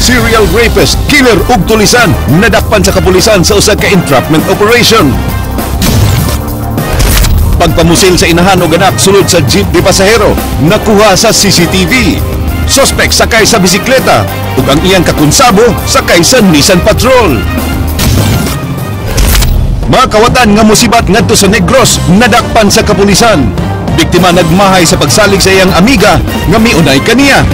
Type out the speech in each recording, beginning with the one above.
Serial rapist, killer ug tulisan nadakpan sa kapulisan sa usa ka entrapment operation. Pagpamusil sa inahan og anak sulod sa jeep di pasahero nakuha sa CCTV. Suspect sakay sa bisikleta ug ang iyang kakonsabo sakay sa Nissan Patrol. Mga kawatan nga musibat ngadto sa Negros nadakpan sa kapulisan. Biktima nagmahay sa pagsalig sa iyang amiga nga miunay kaniya.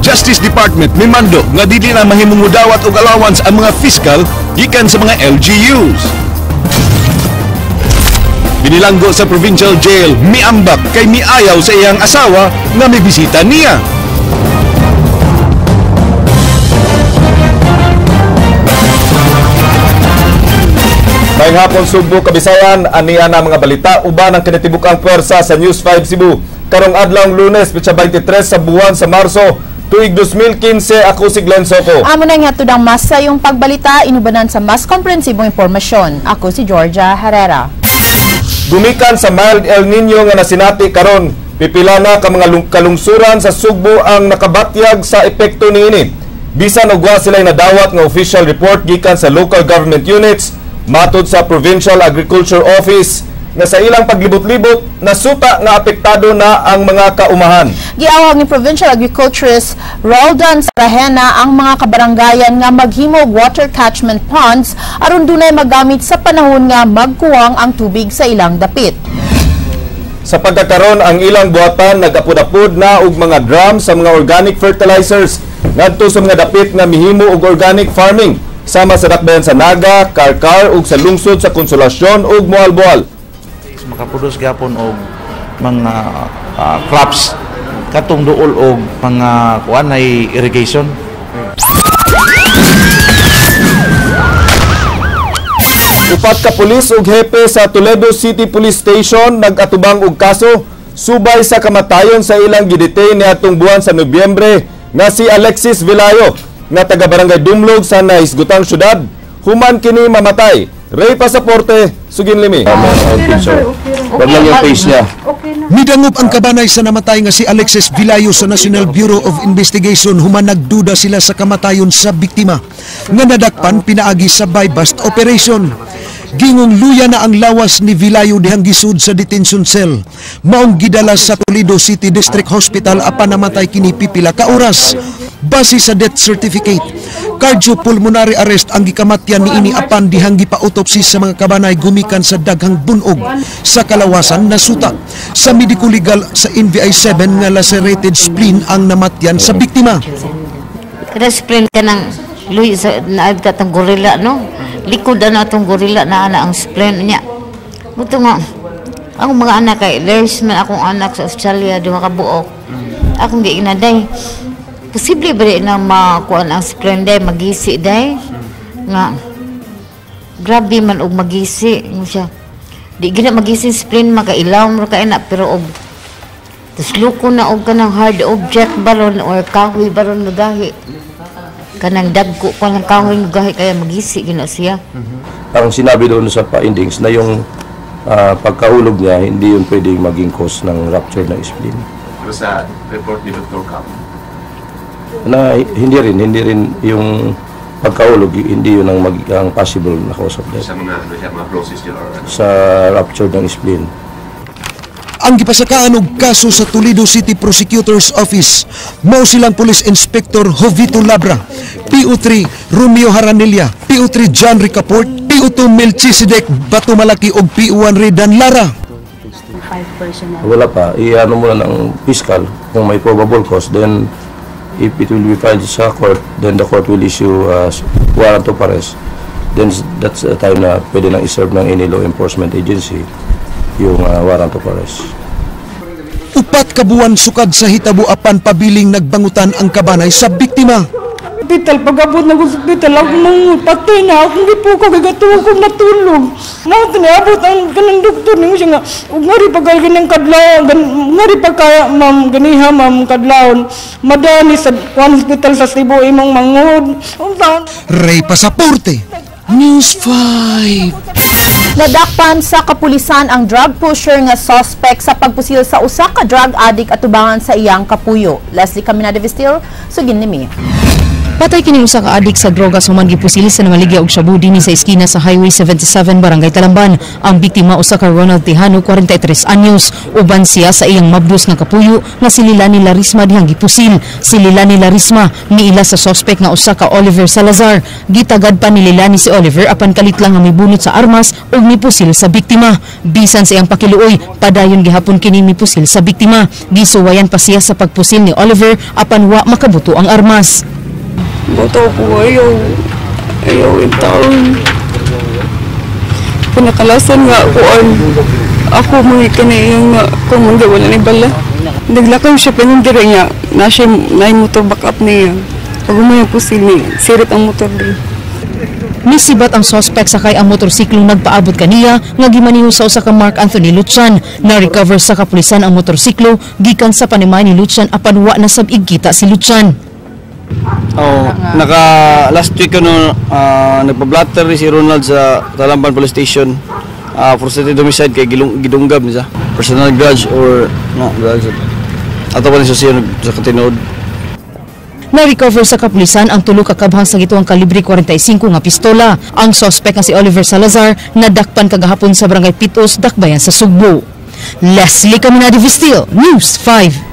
Justice Department mimando nga dili na mahimong mudawat og allowance ang mga fiscal gikan sa mga LGUs. Binilanggo sa provincial jail, miambak kay miayaw sa iyang asawa nga mibisita niya. Maayong hapon Sugbo, Kabisayan, ania na mga balita uban ang kinatibuk-ang puwersa sa News 5 Cebu. Karong adlaw Lunes, petsa 23 sa buwan sa Marso, tuig 2015, ako si Glenn Soco. Amo na nga tudang mas sa iyong pagbalita, inubanan sa mas komprehensibong impormasyon. Ako si Georgia Herrera. Gumikan sa mild El Nino nga nasinati karon, pipila na ka mga kalungsuran sa Sugbo ang nakabatyag sa epekto niini. Bisan og wa sila'y nadawat nga official report gikan sa local government units, matud sa Provincial Agriculture Office nga sa ilang paglibot-libot nasuta nga apektado na ang mga kaumahan. Giawhag ni Provincial Agriculturist Roldan Sarahena ang mga kabaranggayan nga maghimo og water catchment ponds aron dunay magamit sa panahon nga magkuwang ang tubig sa ilang dapit. Sa pagkakaron ang ilang buhatan nagapud-apud na og mga drum sa mga organic fertilizers ngadto sa mga dapit nga mihimo og organic farming sama sa dakbayan sa Naga, Karkar ug sa lungsod sa Konsolasyon ug Moalboal. Makaproduce gyapon og mga crops katong duol og mga kuan ay irrigation. Upat ka pulis ug hepe sa Toledo City Police Station nag-atubang og kaso subay sa kamatayon sa ilang gidetain niadtong buwan sa Nobyembre nga si Alexis Vilayo nga taga Barangay Dumlog sa nahisgutang syudad. Human kini mamatay. Ray Pasaporte, Sugin Limi. Wag lang yung face niya. Midangup ang kabanay sa namatay nga si Alexis Vilayo sa National Bureau of Investigation human nagduda sila sa kamatayon sa biktima nga nadakpan pinaagi sa buy-bust operation. Gingong luya na ang lawas ni Vilayo dihang gisud sa detention cell. Maong gidala sa Toledo City District Hospital apan namatay kini pipila ka oras. Base sa death certificate, cardiopulmonary arrest ang gikamatyan niini apan dihang gipa-autopsy sa mga kabanay gumikan sa daghang bunog sa kalawasan na suta. Sa medico legal sa NBI 7 nga lacerated spleen ang namatyan sa biktima. Kada spleen ka ng luy sa naad ka tong gorilla, no? Likod na atong gorilla na ana ang spleen niya. Muto nga akong mga anak kay there's man akong anak sa Australia duha ka buok. Akong giinaday. Posible ba na makuan ang spleen day, magisi day? Nga, grabe man og magisi. Mo siya. Di gina magisi spleen, makailaw mo ka na, pero og tusluko na og kanang hard object baron or kahoy baron magahi. Kanang dagko ko ng kahoy magahi, kaya magisi gina siya. Ang sinabi doon sa findings na yung pagkahulog niya, hindi yun pwedeng maging cause ng rupture ng spleen. Pero sa report ni Dr. Cap, na hindi rin yung pagkaulog, hindi yun ang possible na cause of death. Sa mga, ano, siya, mga process niya or ano? Sa rupture ng spleen. Ang gipasakaan og kaso sa Toledo City Prosecutor's Office, mao silang Police Inspector Jovito Labra, PO3 Romeo Haranilla, PO3 John Ricaport, PO2 Melchizedek Batumalaki ug PO1 Redan Lara. Wala pa, i-ano muna ng fiscal kung may probable cause, then if it will be filed sa court, then the court will issue warrant of arrest. Then that's the time na pwede nang iserve ng any law enforcement agency yung warrant of arrest. Upat ka buwan sukad sa hitabo apan pabiling nagbangutan ang kabanay sa biktima. Hospital, pag-abot ng hospital, ako nang patay na, akong gipuko, gagatuwa kong natulog. Mga tiniabot ang kanang doktor, ningo siya nga, ug ngari pa kay ganang kadlawon, ngari pa kaya, ma'am, ganiha, ma'am, kadlawon, madani sa kuan hospital sa Cebu, imong mangod. Unsa? Ray Pasaporte, News 5. Nadakpan sa kapulisan ang drug pusher nga suspect sa pagpusil sa usa ka drug addict atubangan sa iyang kapuyo. Leslie Caminada Vestil, sugin nimi. Patay kini usa ka adik sa droga human gipusil sa namaligya og shabu dinhi sa eskina sa Highway 77, Barangay Talamban. Ang biktima usa ka Ronald Tejano, 43 anyos. Uban siya sa iyang mabdos nga kapuyo nga si Lilani Larisma dihang gipusil. Si Lilani Larisma miila sa suspect nga usa ka Oliver Salazar. Gitagad pa ni Lilani si Oliver apan kalit lang nga mibunot sa armas ug mipusil sa biktima. Bisan sa iyang pakiluoy, padayon gihapon kini mipusil sa biktima. Gisuwayan pa siya sa pagpusil ni Oliver apan wa makabuto ang armas. Boto ko ayaw in taon. Pinakalasan nga kuan. Ako mga kaniyang nga kung mga wala ni bala. Naglakaw siya panindira niya. Na siya na motor back up niya. Pag umayaw po sila, sirit ang motor din. Misibat ang suspect sakay ang motorsiklong nagpaabot kaniya nga gimaniho sa usa ka Mark Anthony Lucian. Na-recover sa kapulisan ang motorsiklo gikan sa panimay ni Lucian apan wa na sab igkita si Lucian. Oh, naka last week ano, nagpa-blatter si Ronald sa Talamban Police Station for stated homicide kay gidunggab niya. Personal grudge or no, grudge. Ato pa ni sa sa katinood. Na-recover sa kapulisan ang tulo ka kabhang sa gituang kalibre 45 nga pistola. Ang suspect nga si Oliver Salazar nadakpan kagahapon sa Barangay Pitos, Dakbayan sa Sugbo. Leslie Caminada Vestil, News 5.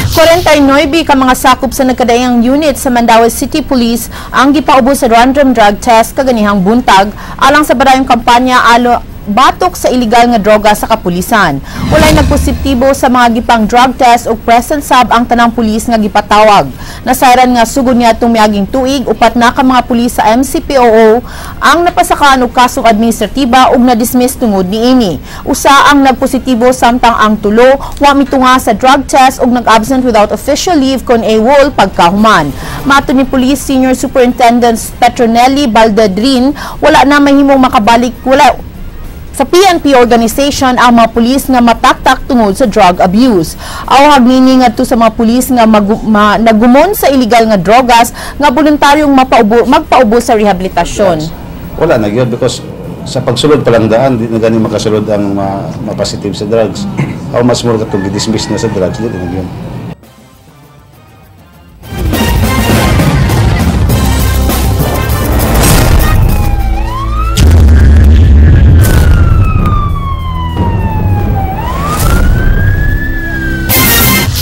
49 ka mga sakop sa nagkadaiyang unit sa Mandaue City Police ang gipaubos sa random drug test kaganihang buntag alang sa barayong kampanya alo batok sa iligal nga droga sa kapulisan. Walay nagpositibo sa mga gipang drug test o present sab ang tanang pulis nga gipatawag. Nasayran nga sugod niya itong miaging tuig, upat na ka mga pulis sa MCPOO ang napasakaan og kasong administratiba ug na-dismiss tungod niini. Usa ang nagpositibo samtang ang tulo wa mitunga sa drug test ug nag-absent without official leave kon AWOL pagkahuman. Matod ni Police Senior Superintendent Petronelli Baldadrin, wala na mahimong makabalik wala sa PNP organization ang mga pulis nga mataktak tungod sa drug abuse. Awhag nini ngadto sa mga pulis nga nagumon sa illegal nga drogas nga voluntaryong magpaubo sa rehabilitasyon. Wala na gyud because sa pagsulod pa lang daan di na gani makasulod ang mapositive sa drugs. How much more katong gidismiss na sa drugs, di na gyud.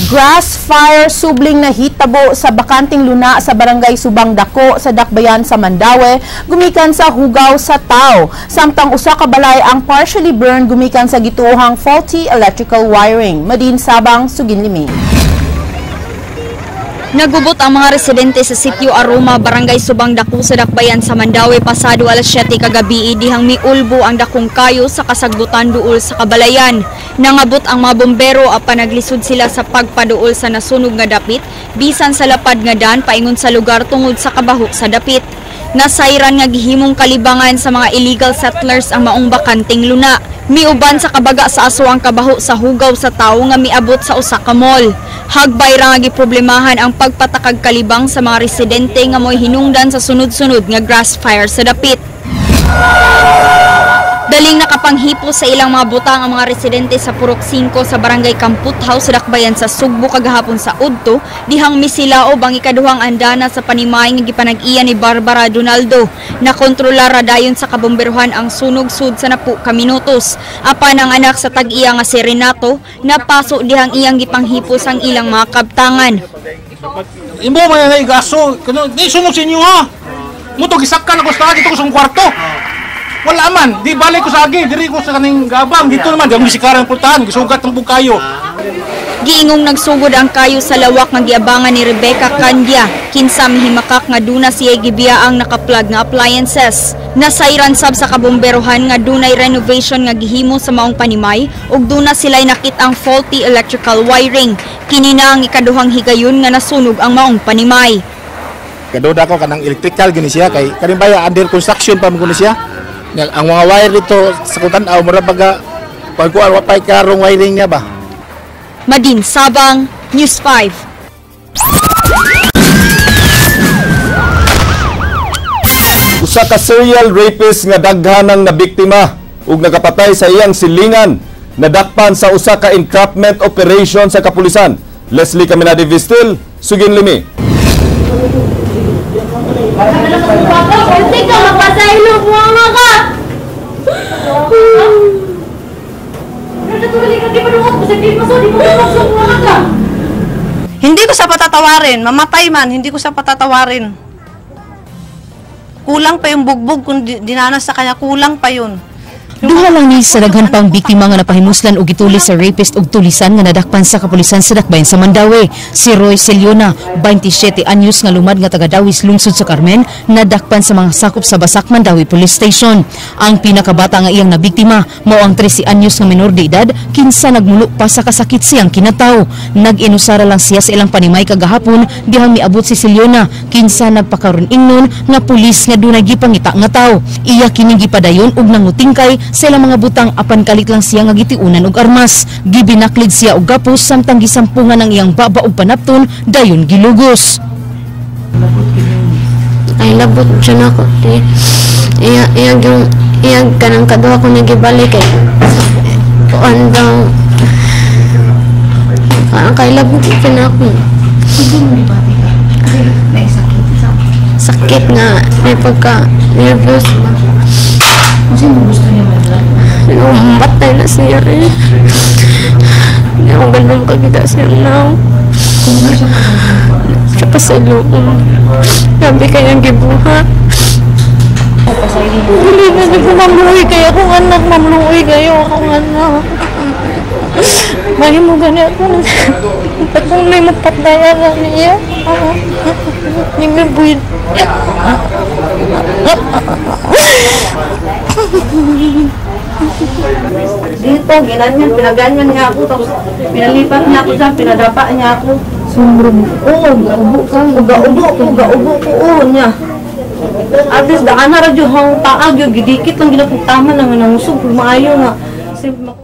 Grass fire subling nahitabo sa bakanting luna sa Barangay Subang Dako sa Dakbayan sa Mandaue gumikan sa hugaw sa tao. Samtang usa ka balay ang partially burned gumikan sa gituohang faulty electrical wiring. Madin Sabang, Suginlimi. Nagubot ang mga residente sa sitio Aroma, Barangay Subang Dako sa Dakbayan sa Mandaue pasado alas 7 kagabi dihang miulbo ang dakong kayo sa kasagbutan duol sa kabalayan. Nangabot ang mga bombero apan naglisod sila sa pagpaduol sa nasunog nga dapit bisan sa lapad nga dan paingon sa lugar tungod sa kabahok sa dapit. Nasayran nga gihimong kalibangan sa mga illegal settlers ang maong bakanting luna. Miuban sa kabaga sa aso ang kabaho sa hugaw sa tawo nga miabot sa usa ka mall. Hagbay ra nga giproblemahan ang pagpatakag kalibang sa mga residente nga mo'y hinungdan sa sunod-sunod nga grass fire sa dapit. Daling nakapanghipo sa ilang mga butang ang mga residente sa Purok 5 sa Barangay Kamputhaw sa Dakbayan sa Sugbo kagahapon sa Udto, dihang misilaob ang ikaduhang andana sa panimay nga gipanag-iya ni Barbara Donaldo. Nakontrolar ra dayon sa kabomberuhan ang sunog sud sa napu ka minutos. Apan ang anak sa tag-iya nga si Renato, napaso dihang iyang gipanghipos ang ilang mga kabtangan. Imo man na igaso, kuno di sunog sa inyo ha. Muto gisakkan ako sa dito ko sa kwarto. Wala man, di balik ko sa agi, diri ko sa kaning gabang, dito naman, di akong gisikaran ang pultahan, gisugat ng bukayo. Giingong nagsugod ang kayo sa lawak nga giabangan ni Rebecca Candia, kinsa mihimakak nga duna siya gibiyaang nakaplug nga appliances. Nasayran sab sa kabomberohan nga dunay renovation nga gihimo sa maong panimay ug duna sila'y nakit-ang faulty electrical wiring. Kini na ang ikaduhang higayon nga nasunog ang maong panimay. Kaduda ko kanang electrical gini siya kay kanin baya under construction pa man gini siya. Ang mga wire dito sa kung tan-aw mura baga pagkuan wa pay karong wiring niya ba. Madin Sabang, News 5. Usa ka serial rapist nga daghanang nabiktima ug nakapatay sa iyang silingan, nadakpan sa usa ka entrapment operation sa kapulisan. Leslie Caminade Vistil, Sugin Limi. Hindi ko siya patatawarin. Mamatay man, hindi ko siya patatawarin. Kulang pa yung bugbog kung dinanas sa kanya, kulang pa yun. Duha lang ni sa daghan pang biktima nga napahimuslan og gituli sa rapist og tulisan nga nadakpan sa kapulisan sa Dakbayan sa Mandaue. Si Roy Seliona, 27 anyos nga lumad nga taga Dawis, lungsod sa Carmen, nadakpan sa mga sakop sa Basak Mandaue Police Station. Ang pinakabata nga iyang nabiktima mao ang 13 anyos nga menor de edad kinsa nagmulo pa sa kasakit siyang kinataw. Nag-inusara lang siya sa ilang panimay kagahapon dihang miabot si Seliona kinsa nagpakaron ingnon nga pulis nga dunay gipangita nga tawo. Iya kining gipadayon og nangutingkay sa ilang mga butang apan kalit lang siya nga gitiunan og armas. Gibinaklid siya og gapos samtang gisampungan ang iyang baba og panapton dayon gilugos. Ay labot siya na ako. Iyang kanang kaduha ko nagibalik kay kuan bang kay labot siya na ako. Sakit nga may pagka nervous ba. Kasi gusto niya mag-vlog? Patay na siya eh. Hindi ako ganun kagita siya now. Siya pa sa loob. Grabe kayang gibuhat. Hindi na ko mamluoy kayo akong anak. Mamluoy kayo akong anak. Mahimo gani ako. Akong may mapataya na niya. Hindi buwit. Dito, ginanyan, pinaganyan niya ako, tapos pinalipat niya ako dyan, pinadapa niya ako. Sumbrong. Oo, gaubo ka. Gaubo ko, oo niya. At least, daan na radyo, hang paag, yung gidikit lang ginapugtama na nga nangusog, maayo nga.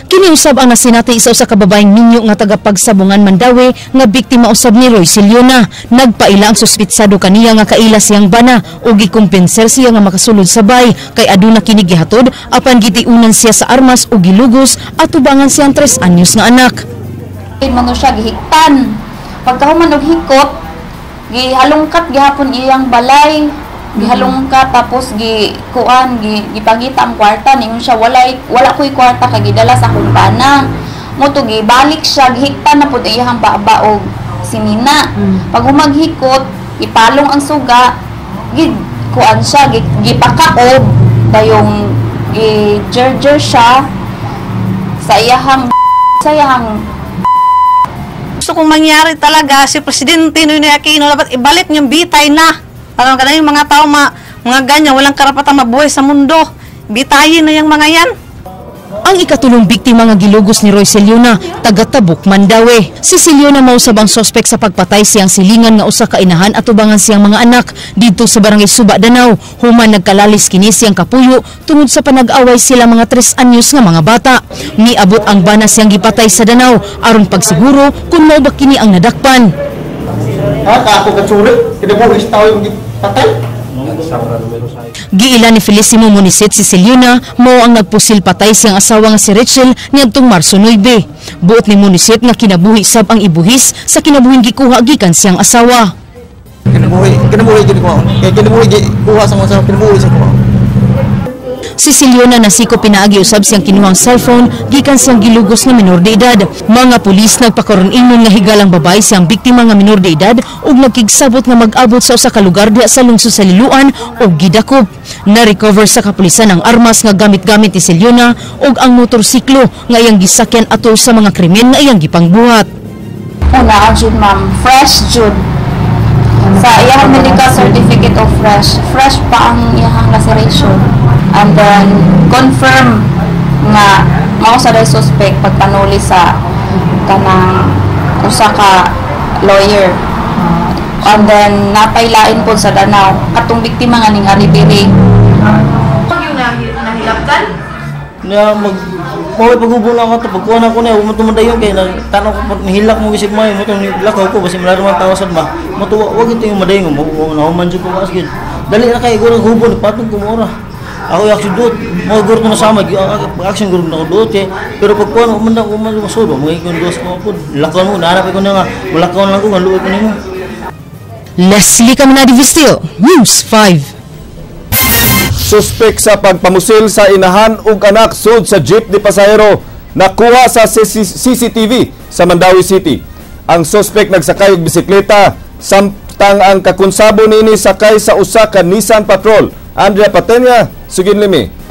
Kini usab ang nasinati isa sa kababaeng minyo nga tagapagsabungan Mandaue nga biktima usab ni Roy Siliona. Nagpaila ang suspitsado kaniya nga kaila siyang bana ug gikumpenser siya nga makasulod sa bay kay aduna kini gihatod apan gitiunan siya sa armas ug gilugos atubangan siyang 3 anyos nga anak. Mano siya gihiktan. Pagkahuman og hikot, gihalungkat gihapon iyang balay. Gihalungkat tapos gi kuan gipangita ang kwarta ningon siya wala koy kwarta kay gidala sa akong bana. Mo to gibalik siya gihiktan na pud iyang baba og sinina. Pag humaghikot ipalong ang suga gi kuan siya gipakaob dayong gi jerjer siya sa iyahang Gusto kong mangyari talaga si Presidente Noynoy Aquino dapat ibalik niyang bitay na. Parang ganun yung mga tao, mga ganyan, walang karapatang mabuhay sa mundo. Bitayin na yung mga yan. Ang ikatulong biktima nga gilugos ni Roy Seliona, taga Tabuk, Mandaue. Si Seliona mausab ang sospek sa pagpatay siyang silingan nga usa ka inahan atubangan siyang mga anak didto sa barangay Suba, Danau. Human nagkalalis kini siyang kapuyo tungod sa panag-away sila mga 3 anyos nga mga bata. Miabot ang bana siyang gipatay sa Danau aron pagsiguro kung mao ba kini ang nadakpan. Ha, ako katsuri, kinabuhis tao yung patay. Giila ni Felicimo Munisit si Seliona mao ang nagpusil patay siyang asawa nga si Rachel niadtong Marso 9. Buot ni Munisit nga kinabuhi sab ang ibuhis sa kinabuhing gikuha gikan siyang asawa. Kinabuhi gid ko. Kay kinabuhi kuha sa mga kinabuhi sa kuha. Si Seliona nasiko pinaagi usab siyang kinuhang cellphone gikan siyang gilugos nga minor de edad. Mga pulis nagpakaron ingon nga higalang babae siyang biktima nga minor de edad ug nagkigsabot nga mag-abot sa usa ka lugar diha sa lungsod sa Liloan ug gidakop. Na-recover sa kapulisan ang armas nga gamit-gamit ni Seliona ug ang motorsiklo nga iyang gisakyan atol sa mga krimen nga iyang gipangbuhat. Una, jud ma'am, fresh jud. Sa iyang medical certificate of fresh, fresh pa ang iyang laceration. And then, confirm nga mao sa day suspect pagpanuli sa kanang usa ka lawyer. And then, napailain po sa Danau katong biktima nga ning Aribiri. Yung nahilaptan? Na mag maway paghubo na ako to pagkuha na ko na mo tumandayon kay nagtanaw ko nihilak mo gisig mayo mo tong nilakaw ko basi malaro man tawasan ba mo to wag ito yung madayon mo nahuman jud ko asgid dali na kay gurang hubo ni patong ko mora. Ako action duot, mga guro ko nasama, action guro na ko duot eh. Pero pag kuan man na ko man masudo, mga ikon dos ko po. Lakaw mo, nahanap ko na nga, malakaw lang ko, maluoy ko nimo. Leslie Caminadi Vistil, News 5. Suspek sa pagpamusil sa inahan ug anak sud sa jeep ni pasahero nakuha sa CCTV sa Mandaue City. Ang suspek nagsakay og bisikleta samtang ang kakonsabo niini sakay sa usa ka Nissan Patrol. Andrea Patenya, sugin limi.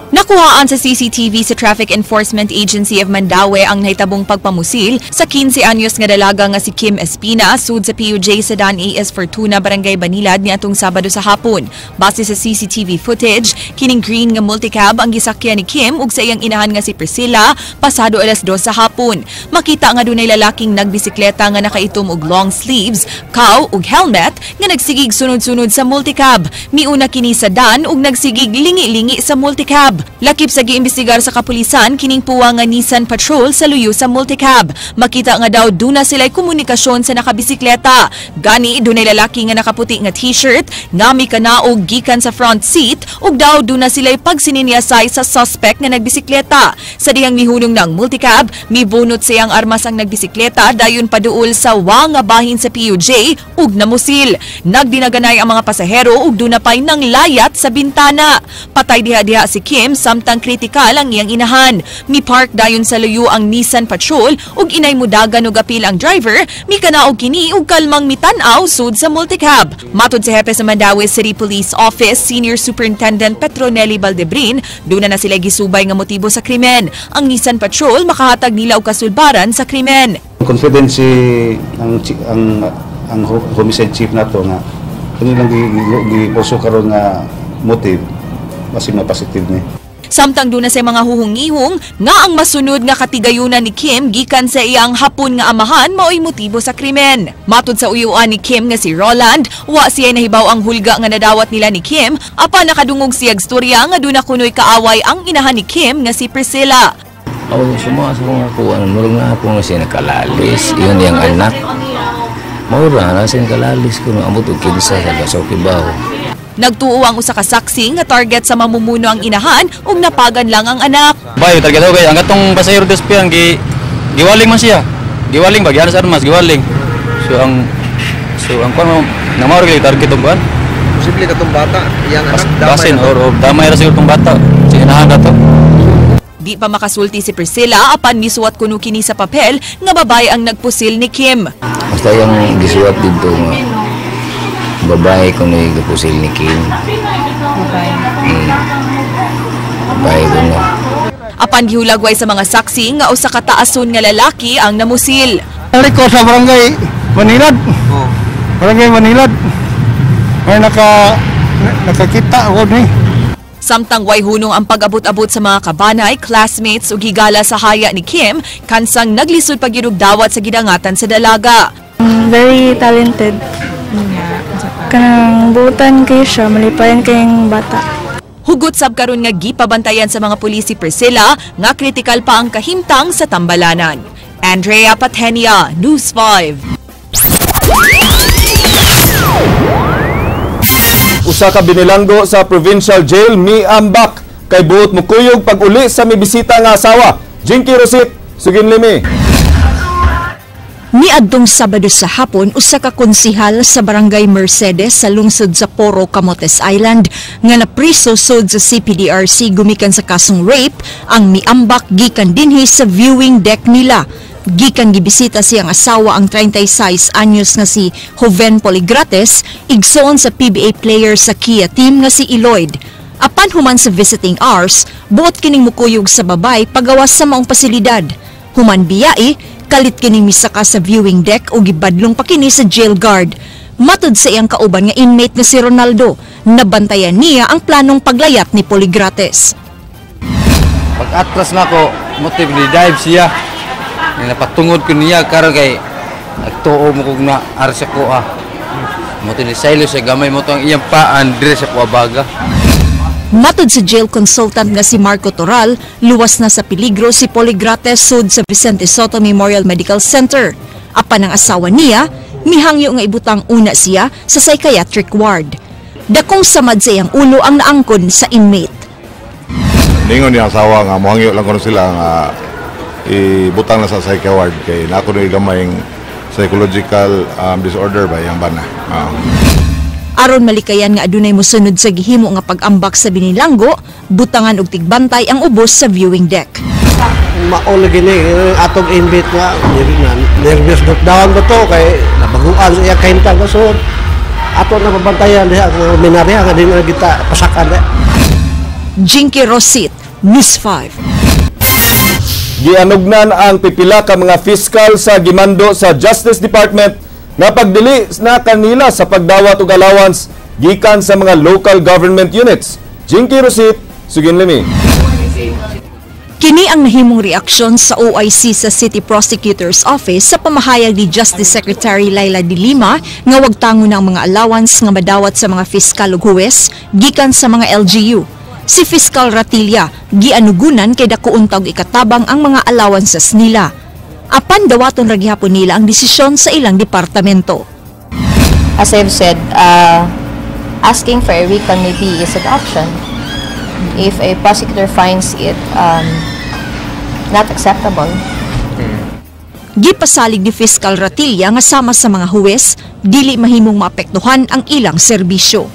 Nakuhaan sa CCTV sa Traffic Enforcement Agency of Mandaue ang nahitabong pagpamusil sa 15 anyos nga dalaga nga si Kim Espina sud sa PUJ Sedan AS Fortuna, Barangay Banilad niadtong Sabado sa hapon. Base sa CCTV footage, kining green nga multicab ang gisakyan ni Kim ug sa iyang inahan nga si Priscilla pasado alas 2 sa hapon. Makita nga dunay lalaking nagbisikleta nga nakaitom og long sleeves, kaw ug helmet nga nagsigig sunod-sunod sa multicab. Miuna kini sa dan ug nagsigig lingi-lingi sa multicab. Lakip sa giimbestigar sa kapulisan kining puwa nga Nissan Patrol sa luyo sa multicab. Makita nga daw duna sila'y komunikasyon sa nakabisikleta. Gani dunay lalaki nga nakaputi nga t-shirt nga mikanaog gikan sa front seat ug daw duna sila'y pagsininyasay sa suspect nga nagbisikleta. Sa dihang mihunong ng multicab, mibunot siyang armas ang nagbisikleta dayon paduol sa wa nga bahin sa PUJ ug namusil. Nagdinaganay ang mga pasahero ug duna pa'y nanglayat sa bintana. Patay diha-diha si Kim samtang kritikal ang iyang inahan. Mi-park dayon sa luyo ang Nissan Patrol ug inay mudagan og apil ang driver, mikanaog kini ug kalmang mitan-aw sud sa multicab. Matod sa hepe sa Mandaue City Police Office, Senior Superintendent Petronelli Baldebrin, duna na sila gisubay nga motibo sa krimen. Ang Nissan Patrol makahatag nila og kasulbaran sa krimen. Confident si ang homicide chief nato nga kanilang gi-pursue karon nga motive kasi ma-positive ni. Samtang duna sa mga huhungihong nga ang masunod nga katigayunan ni Kim gikan sa iyang hapon nga amahan mao'y motibo sa krimen. Matod sa uyuan ni Kim nga si Roland, wa siya nahibaw ang hulga nga nadawat nila ni Kim apan nakadungog siya og storya nga duna kunoy kaaway ang inahan ni Kim nga si Priscilla. Oh, suma sa mga kuan, murag na ako nga siya nakalalis, iyon iyang anak. Maura na siya nakalalis kuno amot og kinsa sa gasaw kibaw. Nagtuo ang usa ka saksi nga target sa mamumuno ang inahan ug napagan lang ang anak. Bay, target okay, ang katong pasahero despi ang giwaling man siya. Giwaling ba gihanas armas, giwaling. So ang kuan namawar gyud target tong kuan. Posible katong bata, iyang anak damay. Basin or damay ra siguro tong bata. Si inahan kato. Di pa makasulti si Priscilla apan misuwat kuno kini sa papel nga babae ang nagpusil ni Kim. Basta yung gisuwat dito nga babae ko na yung ni Kim. Babae ko na. Apan gihulagway sa mga saksi nga usa ka taason nga lalaki ang namusil. Record sa Barangay Manilad. Oh. Barangay Manilad. May nakakita ako ni. Samtang way hunong ang pag-abot-abot sa mga kabanay, classmates ug higala sa haya ni Kim, kansang naglisod pagyud og dawat sa gidangatan sa dalaga. Very talented. Kanang buutan kayo siya, malipayan kayong bata. Hugot sab karon nga gipabantayan sa mga pulis si Priscilla nga kritikal pa ang kahimtang sa tambalanan. Andrea Patenia, News 5. Usa ka binilanggo sa provincial jail miambak kay buot mukuyog pag-uli sa mibisita nga asawa. Jinky Rosit, sugin limi. Niadtong Sabado sa hapon, usa ka konsihal sa Barangay Mercedes sa lungsod sa Poro, Camotes Island nga napriso sud sa CPDRC gumikan sa kasong rape ang miambak gikan dinhi sa viewing deck nila. Gikan gibisita siyang asawa ang 36 anyos nga si Joven Poligrates, igsoon sa PBA player sa Kia team nga si Eloyd. Apan human sa visiting hours, buot kining mukuyog sa babay pagawas sa maong pasilidad. Human biyai, kalit kining misaka sa viewing deck o gibadlong pa kini sa jail guard. Matud sa iyang kauban nga inmate nga si Ronaldo, nabantayan niya ang planong paglayat ni Poligrates. Pag-atras na ako, motive ni dive siya. Napatungod ko niya karon kay nagtuo mo kog na ar sa kuha. Moto ni Silo sa gamay mo ang iyang paan dire sa kuha baga. Matod sa jail consultant nga si Marco Toral, luwas na sa peligro si Poligrates sud sa Vicente Soto Memorial Medical Center. Apan ang asawa niya, mihangyo nga ibutang una siya sa psychiatric ward. Dakong samad sa iyang ulo ang naangkon sa inmate. Ningon niya asawa nga mohangyo lang kuno sila nga ibutang na sa psych ward kay nako na gamay psychological disorder ba yang bana. Aron malikayan nga adunay mosunod sa gihimo nga pag-ambak sa binilanggo, butangan og tigbantay ang ubos sa viewing deck. Mao lagi ni atong inmate nga nervous breakdown ba to kay nabaguan sa iyang kahimtang, so ato na pabantayan diha ang minarya nga di na kita pasakan diha. Jinky Rosit, News 5. Gianugnan ang pipila ka mga fiskal sa gimando sa Justice Department nga pagdili na kanila sa pagdawat og allowance gikan sa mga local government units. Jinky Rosit, Suginlimi. Kini ang nahimong reaksyon sa OIC sa City Prosecutor's Office sa pamahayag ni Justice Secretary Leila de Lima nga wagtango ng mga allowance nga madawat sa mga fiskal ug huwes gikan sa mga LGU. Si Fiscal Ratilla gianugunan kay dakuon ta og ikatabang ang mga allowances nila. Apan dawaton ra gihapon nila ang desisyon sa ilang departamento. As I've said, asking for a recon maybe is an option if a prosecutor finds it not acceptable. Gipasalig ni Fiscal Ratilla nga sama sa mga huwes, dili mahimong maapektuhan ang ilang serbisyo.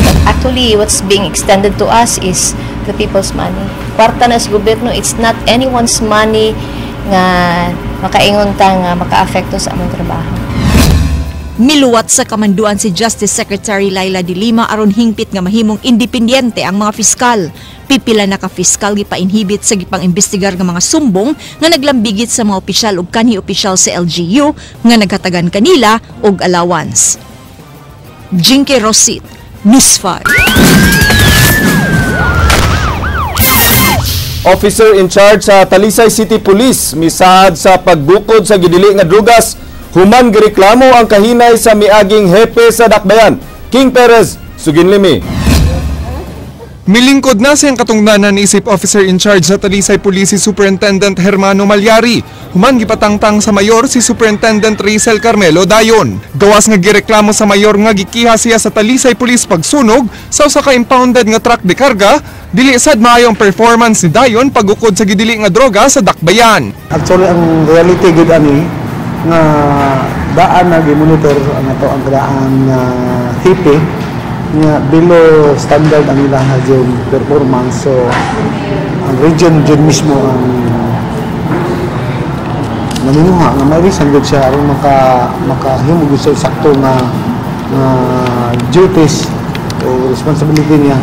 But actually, what's being extended to us is the people's money. Kwarta na sa gobyerno, it's not anyone's money nga makaingon ta nga maka-apekto sa among trabaho. Miluwat sa kamanduan si Justice Secretary Leila de Lima aron hingpit nga mahimong independyente ang mga fiskal. Pipila na ka fiskal gipa-inhibit sa gipang-imbestigar nga mga sumbong nga naglambigit sa mga opisyal ug kanhi opisyal sa LGU nga naghatagan kanila og allowance. Jinky Rosit, News 5. Officer in charge sa Talisay City Police misaad sa pagbukod sa gidili nga drugas human gireklamo ang kahinay sa miaging hepe sa Dakbayan. King Perez, Suginlimi. Milingkod na siyang katungdanan isip officer in charge sa Talisay Police si Superintendent Hermano Malyari. Human gipatangtang sa mayor si Superintendent Rizel Carmelo dayon. Gawas nga gireklamo sa mayor nga gikiha siya sa Talisay Police pagsunog sa usa ka impounded nga truck de karga, dili sad maayo ang performance ni dayon pagukod sa gidili nga droga sa Dakbayan. Actually ang reality gid ani nga daan na gi-monitor ang ato ang daan na hipi nga below standard ang ilang yung performance, so ang region jud mismo ang naminuha nga mairisan gud siya aron makahimo gud siya sakto nga duties o responsibility niya.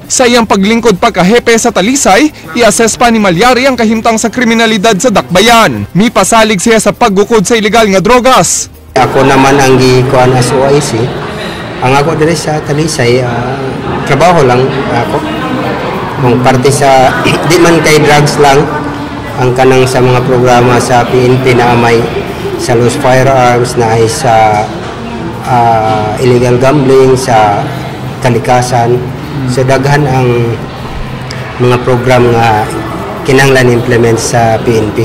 Sa iyang paglingkod pagkahepe sa Talisay, i-assess pa ni Malyari ang kahimtang sa kriminalidad sa Dakbayan. Mipasalig siya sa paggukod sa ilegal nga drogas. Ako naman ang gikuan as OIC. Ang ako diri sa Talisay, trabaho lang ako. Kung parte sa, di man kay drugs lang, ang kanang sa mga programa sa PNP na may sa loose firearms, na ay sa illegal gambling, sa kalikasan. So daghan ang mga program nga kinahanglan implement sa PNP.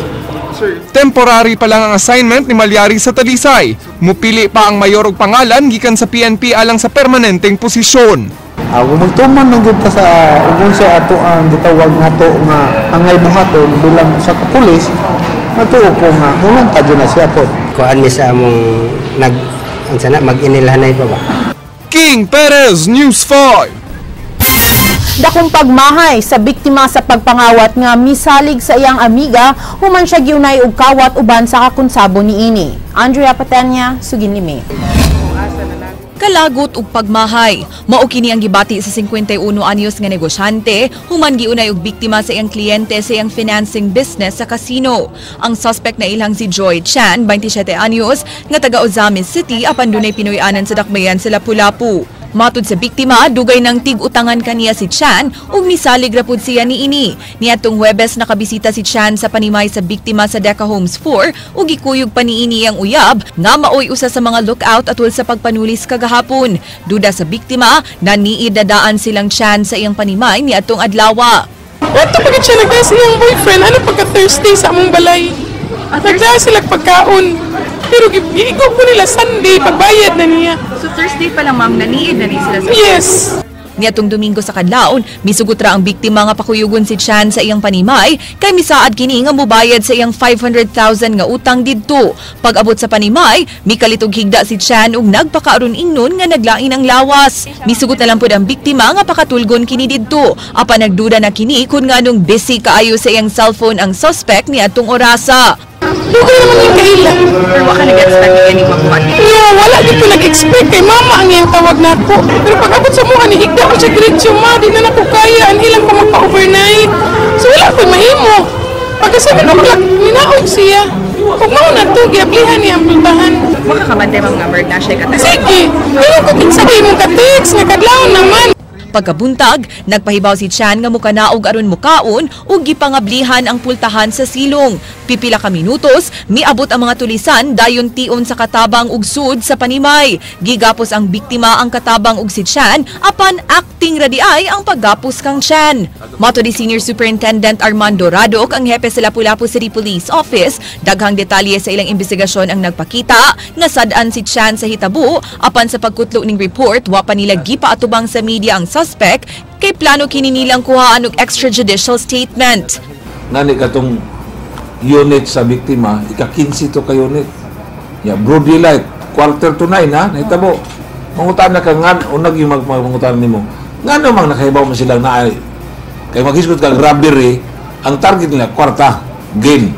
Temporary pa lang ang assignment ni Malyari sa Talisay. Mupili pa ang mayor og pangalan gikan sa PNP alang sa permanenteng posisyon. Magtuman lang gyud ta sa ug sa ato ang gitawag nato nga angay buhaton bilang usa ka pulis, natuo ko nga mulang ta na siya po. Kuan mi sa among nag unsa na mag-inilhanay pa ba? King Perez, News 5. Dakong pagmahay sa biktima sa pagpangawat nga misalig sa iyang amiga human siya giunay og kawat uban sa kakunsabo niini. Andrea Patenya, Suginlimi. Kalagot ug pagmahay, mao kini ang gibati sa 51 anyos nga negosyante human giunay og biktima sa iyang kliyente sa iyang financing business sa casino. Ang suspect na ilang si Joy Chan, 27 anyos, nga taga Ozamis City apan dunay Pinoy-anan sa Dakbayan sa Lapu-Lapu. Matud sa biktima, dugay ng tig-utangan kaniya si Chan ug misalig ra pud siya niini. Niadtong Huwebes nakabisita si Chan sa panimay sa biktima sa Deca Homes 4 ug gikuyog pa niini ang uyab nga maoy usa sa mga lookout atul sa pagpanulis kagahapon. Duda sa biktima, naniid na daan silang Chan sa iyang panimay niadtong adlawa. Wato pagit siya nagdala sa iyang boyfriend, ano pagka Thursday sa among balay. Nagdala sila pagkaon. Pero giigo ko nila Sunday, pagbayad na niya. So Thursday pa lang ma'am, naniid na ni sila sa Yes. Niadtong Domingo sa kadlawon, misugot ra ang biktima nga pakuyugon si Chan sa iyang panimay kay misaad kini nga mobayad sa iyang 500,000 nga utang didto. Pag-abot sa panimay, mikalitog higda si Chan ug nagpakaaron ingnon nga naglain ang lawas. Misugot na lang pud ang biktima nga pakatulgon kini didto. Apan nagduda na kini kun nganong busy kaayo sa iyang cellphone ang suspect niadtong orasa. Dugay naman yung kaila. Pero wa ka nag-expect kini makuha? No, wala di ko nag-expect kay mama ang iyang tawag nako. Pero pag abot sa mua ni higda ko siya diretso, ma, di na nako kaya, anhilang ko magpa-overnight. So wala ko'y mahimo. Pagka 7 o'clock, minaog siya. Kung mao na to, giablihan niya ang pultahan. Makakabantay ma'am nga merg na siya katay. Sige, pero kung kinsa di mong ka-text, nga kadlawon naman. Pagkabuntag, nagpahibaw si Chan nga mukanaog aron mukaon ug gipangablihan ang pultahan sa silong. Pipila ka minutos, miabot ang mga tulisan dayon tion sa katabang ug sud sa panimay. Gigapos ang biktima ang katabang ug si Chan apan acting ra diay ang paggapos kang Chan. Mato ni Senior Superintendent Armando Radok, ang hepe sa Lapu-Lapu City Police Office, daghang detalye sa ilang investigasyon ang nagpakita nga sad-an si Chan sa hitabo apan sa pagkutlo ning report wa pa nila gipaatubang sa media ang suspect kay plano kini nilang kuhaan og extrajudicial statement. Ngani katong unit sa biktima, ika-15 to ka unit. Ya, broad daylight, 8:45 ha, nahitabo. Mangutan na ka ngan unag yung mangutan nimo. Ngano mang nakahibaw man silang naay. Kay maghisgot kag robbery, ang target nila kwarta, gain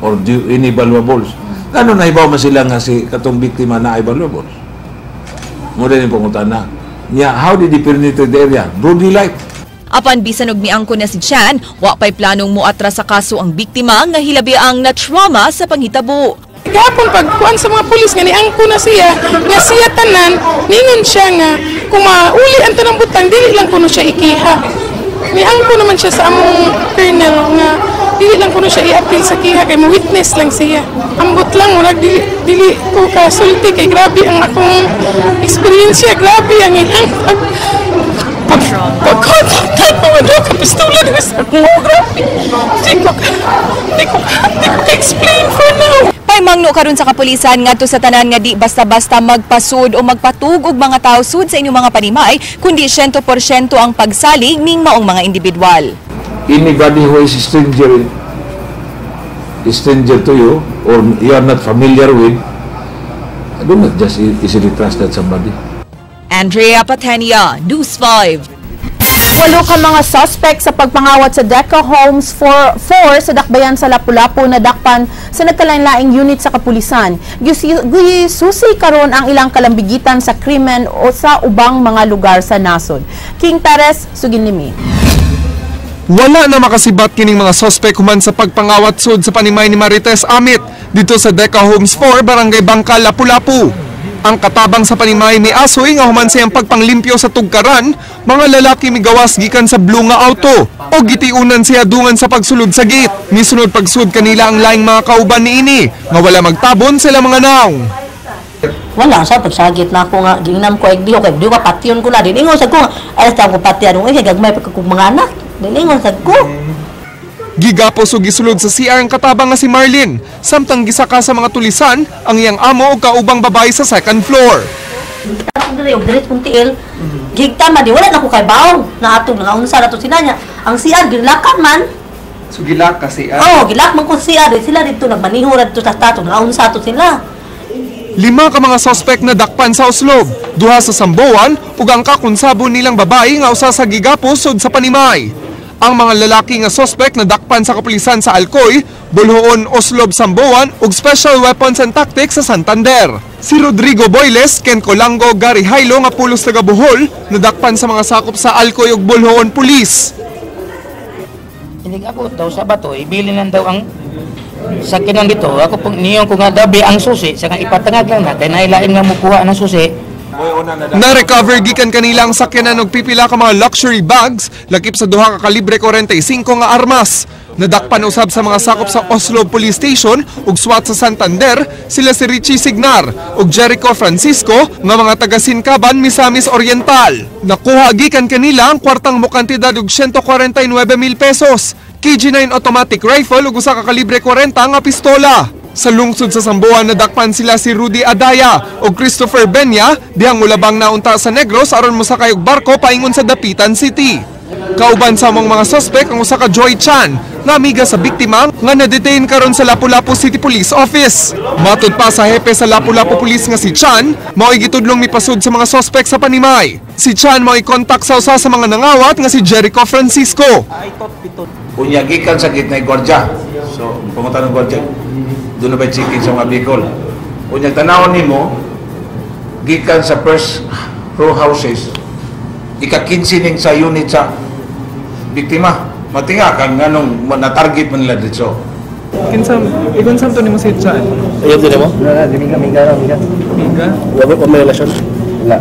or do any valuables. Ngano nahibaw man sila nga si katong biktima naay valuables. Mo din pangutan na. Nya, how did he penetrate the area? Broad daylight. Apan bisan og miangko na si Chan, wa pay planong moatras sa kaso ang biktima nga hilabi ang na-trauma sa panghitabo. Gahapon pagkuan sa mga pulis nga niangko na siya, nga siya tanan, ningon siya nga kung mauli ang tanang butang dili lang kuno siya ikiha. Niangko naman siya sa among colonel nga dili lang kuno siya i-appeal sa kiha kay mo witness lang siya. Ambot lang murag dili ko kasulti kay grabe ang akong eksperyensya, grabe ang iyang pag-contact ko mga ka pistola diri sa akong grabe. Di ko ka-explain for now. Paimangno karon sa kapulisan ngadto sa tanan nga di basta-basta magpasud o magpatug og mga tawo sud sa inyong mga panimay, kundi 100% ang pagsalig ning maong mga individual. Anybody who is stranger to you or you are not familiar with, do not just easily trust that somebody. Andrea Patenia, News 5. Walo ka mga suspect sa pagpangawat sa Deca Homes 4 sa Dakbayan sa Lapu-Lapu na dakpan sa nagkalain-laing unit sa kapulisan. Gisusi karon ang ilang kalambigitan sa krimen o sa ubang mga lugar sa nasod. King Perez, sugin nimi. Wala na makasibat kining mga suspect human sa pagpangawat sud sa panimay ni Marites Amit dito sa Deca Homes 4, Barangay Bangkal, Lapu-Lapu. Ang katabang sa panimay ni asoy nga human siyang pagpanglimpyo sa tugkaran, mga lalaki migawas gikan sa blue nga auto o gitiunan siya dungan sa pagsulod sa gate. Misunod pagsud kanila ang laing mga kauban niini nga wala magtabon sila mga naong. Wala sa pagsagit na ako nga ginam ko ay diho kay diho ka patyon ko na din ingon sa ko ay sa ko patyan ay gagmay pa kog mga anak din ingon sa ko. Gigapos o gisulod sa CR ang katabang nga si Marlene, samtang gisaka sa mga tulisan ang iyang amo o kaubang babae sa second floor. Gigta man di wala na ko kay baw na atong nga unsa na to sila niya. Ang CR gilakan man. So gilak ka CR? Oh, gilak man ko CR sila didto nagmaniho ra didto sa tato nga unsa to sila. 5 ka mga suspect na dakpan sa Oslob, 2 sa Samboan ug ang kakonsabo nilang babae nga usa sa gigapos sud sa panimay. Ang mga lalaki nga suspect na dakpan sa kapulisan sa Alcoy, Bolhoon, Oslob, Samboan ug Special Weapons and Tactics sa Santander. Si Rodrigo Boyles, Ken Colango, Gary Hailo nga pulos taga Bohol, nadakpan sa mga sakop sa Alcoy ug Bolhoon Police. Hindi abot daw sa bato, ibilinan daw ang sakinan dito. Ako pong niyon ko nga dabi ang susi, saka ipatangag lang na kay nailain nga mukuha ng susi. Na-recover gikan kanila ang sakyanan og pipila ka mga luxury bags lakip sa duha ka kalibre 45 nga armas. Nadakpan usab sa mga sakop sa Oslo Police Station ug SWAT sa Santander sila si Richie Signar ug Jericho Francisco nga mga taga Sincaban, Misamis Oriental. Nakuha gikan kanila ang kwartang mokantidad og 149,000 pesos, KG9 automatic rifle ug usa ka kalibre 40 nga pistola. Sa lungsod sa Samboan, nadakpan sila si Rudy Adaya ug Christopher Benya dihang mulabang naunta sa Negros aron mosakay og barko paingon sa Dapitan City. Kauban sa among mga suspect ang usa ka Joy Chan nga amiga sa biktima nga na-detain karon sa Lapu-Lapu City Police Office. Matud pa sa hepe sa Lapu-Lapu Police nga si Chan, mao'y gitudlong mipasud sa mga suspect sa panimay. Si Chan mao'y kontak sa usa sa mga nangawat nga si Jericho Francisco. Unya gikan sa gitna gwardiya. So, pangutan ng gwardiya, doon na ba checking sa mga Bicol? Unya tanawon nimo gikan sa first row houses, ika-15 ning sa unit sa biktima. Matinga kang nganong na-target man nila dito. Kinsa igon sa to nimo si Chan? Ayaw din mo? Wala, di miga, miga, miga. Miga? Wala pa may relasyon? Wala.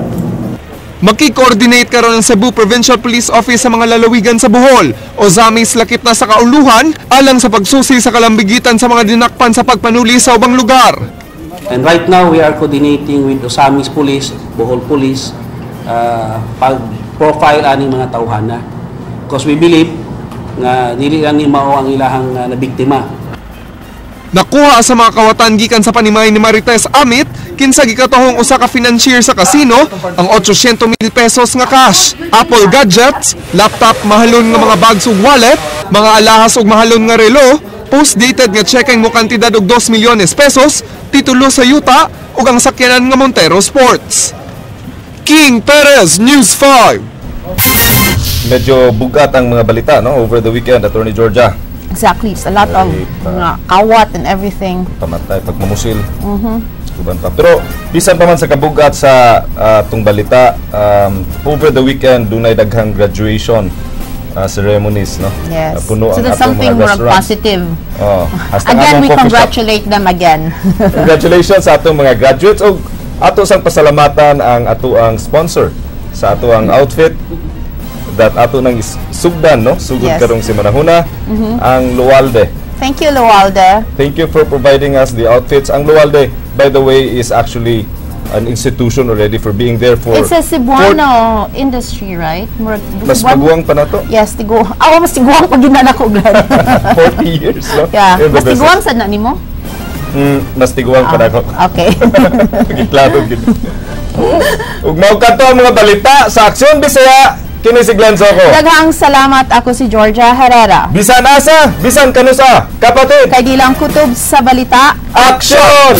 Maki-coordinate karon ang Cebu Provincial Police Office sa mga lalawigan sa Bohol o Zamis lakip na sa Kauluhan alang sa pagsusi sa kalambigitan sa mga dinakpan sa pagpanuli sa ubang lugar. And right now, we are coordinating with Ozamis Police, Bohol Police, pag-profile aning mga tawhana. Because we believe nga dili lang ni mao ang ilahang nabiktima. Nakuha sa mga kawatan gikan sa panimay ni Marites Amit kinsa gikatuhong usa ka financier sa kasino ang 800,000 pesos nga cash, Apple gadgets, laptop, mahalon nga mga bags ug wallet, mga alahas ug mahalon nga relo, post-dated nga checking mo kantidad og 2 milyones pesos, titulo sa yuta ug ang sakyanan nga Montero Sports. King Perez, News 5. Medyo bugat ang mga balita, no, over the weekend, Attorney Georgia. Exactly. It's a lot of mga kawat and everything. Pamatay, pagmamusil. Uban pa. Pero bisan pa man sa kabugat sa atong balita, over the weekend dunay daghang graduation ceremonies, no? Yes. Puno So ang that's atong something mga more restaurants. Positive. Oh, hasta ang Again, among we coffee shop. Congratulate them again. Congratulations sa atong mga graduates ug ato sang pasalamatan ang atoang sponsor sa atoang outfit that ato nang sugdan, no, sugod karong semanahuna, ang Lualde. Thank you, Lualde. Thank you for providing us the outfits. Ang Lualde, by the way, is actually an institution already for being there for It's a Cebuano industry, right? Mas Cebuano- maguwang pa na to. Yes, tigo. Ako mas tiguang pag ginana ko glan. 40 years, no? Yeah. In the Mas tiguang business. sa na nimo? Mas tiguang pa na ako. Okay. Giklaro gid. Ug mao kato ang mga balita sa Aksyon Bisaya. Kini si Glenn Soco. Daghang salamat, ako si Georgia Herrera. Bisan asa, bisan kanusa, kapatid. Kay di lang kutob sa balita. Aksyon!